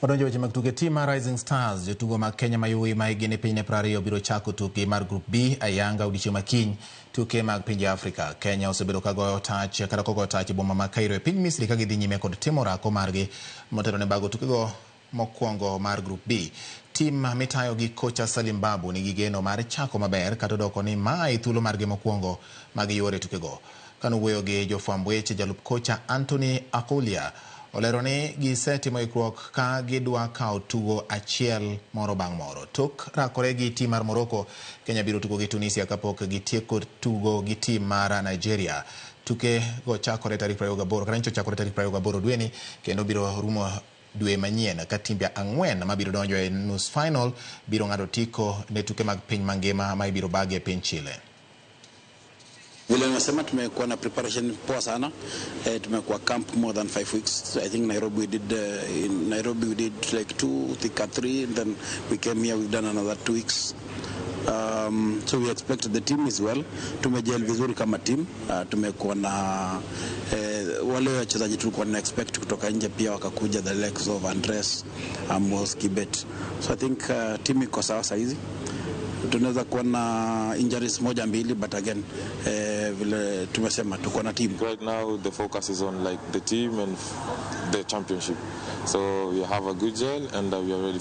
Wadonjo weche mag tuke. Tim mar Rising Stars, jotugo mag Kenya mayuoyi ma hikgi ni piny ne 20 biro chako tukgi mar Group B ayanga odiochieng' ma kiny tuke mag pinje Afrika. Kenya osebedo ka goyo tach kata kogoyo tach e boma ma Cairo e piny Misri ka gidhi nyime kod timo orako margi motelo ne bago tukego mokwongo mar Group B. Tim mitayo gi kocha Salim Babu nigi geno mar chako maber kata odoko ni mae thuolo margi mokwongo ma giyuore tukego. Kanowuoyo gi jofwamb weche, jalup kocha Anthony Akulia olero ni gisetimo ikruok ka gidwa kawo tugo achiel moro bang' moro. Tok rakore gi tim mar Morocco, Kenya biro tugo gi Tunisia kapok gitieko tugo gi tim mar Nigeria. Tuke go chakore tarik 28 kata nyicho chakore tarik 28 dweni kendo biro rumo dwe manyien ka timbe 4 mabiro donjo e nus final biro ng'ado otiko ne tuke mag piny mangima ma ibiro bagi e piny Chile. Vile nimesema, tumekuwa na preparation poa sana. Tumekuwa camp more than 5 weeks. I think Nairobi we did in Nairobi we did like two, Thika three, and then we came here, we've done another 2 weeks. So we expect the team is well. Tumegel vizuri kama team. Tumekuwa na wale wachezaji tulikuwa na expect kutoka nje pia wakakuja, the likes of Andres, Amos, Kibet. So I think team iko sawa saizi. Tunaweza kuwa na injuries moja mbili, but again, vile tumesema, tuko na team. Right now, the focus is on like the team and the championship. So we have a good gel and we are ready.